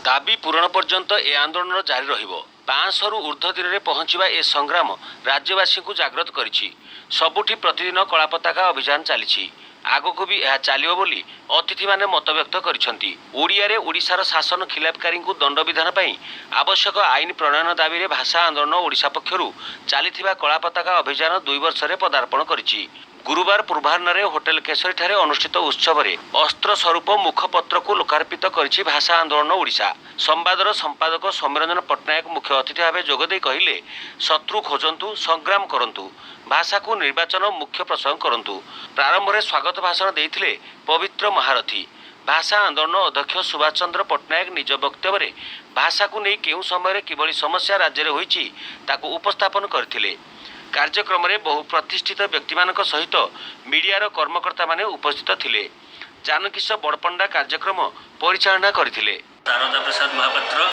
ଦାବି ପୂରଣ ପର୍ଯ୍ୟନ୍ତ ଏ ଆନ୍ଦୋଳନ ଜାରି ରହିବ। 500ରୁ ଉର୍ଦ୍ଧ୍ୱ ଦିନରେ ପହଞ୍ଚିବା ଏ ସଂଗ୍ରାମ ରାଜ୍ୟବାସୀଙ୍କୁ ଜାଗ୍ରତ କରିଛି। ସବୁଠି ପ୍ରତିଦିନ କଳାପତାକା ଅଭିଯାନ ଚାଲିଛି। ଆଗକୁ ବି ଏହା ଚାଲିବ ବୋଲି ଅତିଥିମାନେ ମତବ୍ୟକ୍ତ କରିଛନ୍ତି। ଓଡ଼ିଆରେ ଓଡ଼ିଶାର ଶାସନ ଖିଲାପକାରୀଙ୍କୁ ଦଣ୍ଡବିଧାନ ପାଇଁ ଆବଶ୍ୟକ ଆଇନ ପ୍ରଣୟନ ଦାବିରେ ଭାଷା ଆନ୍ଦୋଳନ ଓଡ଼ିଶା ପକ୍ଷରୁ ଚାଲିଥିବା କଳାପତାକା ଅଭିଯାନ 2 ବର୍ଷରେ ପଦାର୍ପଣ କରିଛି। ଗୁରୁବାର ପୂର୍ବାହ୍ନରେ ହୋଟେଲ କେଶରୀଠାରେ ଅନୁଷ୍ଠିତ ଉତ୍ସବରେ ଅସ୍ତ୍ର ସ୍ୱରୂପ ମୁଖପତ୍ରକୁ ଲୋକାର୍ପିତ କରିଛି ଭାଷା ଆନ୍ଦୋଳନ ଓଡ଼ିଶା। ସମ୍ବାଦର ସମ୍ପାଦକ ସୌମ୍ୟରଞ୍ଜନ ପଟ୍ଟନାୟକ ମୁଖ୍ୟ ଅତିଥି ଭାବେ ଯୋଗଦେଇ କହିଲେ, ଶତ୍ରୁ ଖୋଜନ୍ତୁ, ସଂଗ୍ରାମ କରନ୍ତୁ, ଭାଷାକୁ ନିର୍ବାଚନ ମୁଖ୍ୟ ପ୍ରସଙ୍ଗ କରନ୍ତୁ। ପ୍ରାରମ୍ଭରେ ସ୍ୱାଗତ ଭାଷଣ ଦେଇଥିଲେ ପବିତ୍ର ମହାରଥୀ। ଭାଷା ଆନ୍ଦୋଳନ ଅଧ୍ୟକ୍ଷ ସୁଭାଷ ଚନ୍ଦ୍ର ପଟ୍ଟନାୟକ ନିଜ ବକ୍ତବ୍ୟରେ ଭାଷାକୁ ନେଇ କେଉଁ ସମୟରେ କିଭଳି ସମସ୍ୟା ରାଜ୍ୟରେ ହୋଇଛି, ତାକୁ ଉପସ୍ଥାପନ କରିଥିଲେ। କାର୍ଯ୍ୟକ୍ରମରେ ବହୁ ପ୍ରତିଷ୍ଠିତ ବ୍ୟକ୍ତିମାନଙ୍କ ସହିତ ମିଡିଆର କର୍ମକର୍ତ୍ତାମାନେ ଉପସ୍ଥିତ ଥିଲେ। ଜାନକୀଶ ବଡ଼ପଣ୍ଡା କାର୍ଯ୍ୟକ୍ରମ ପରିଚାଳନା କରିଥିଲେ। ଶାରଦା ପ୍ରସାଦ ମହାପାତ୍ର।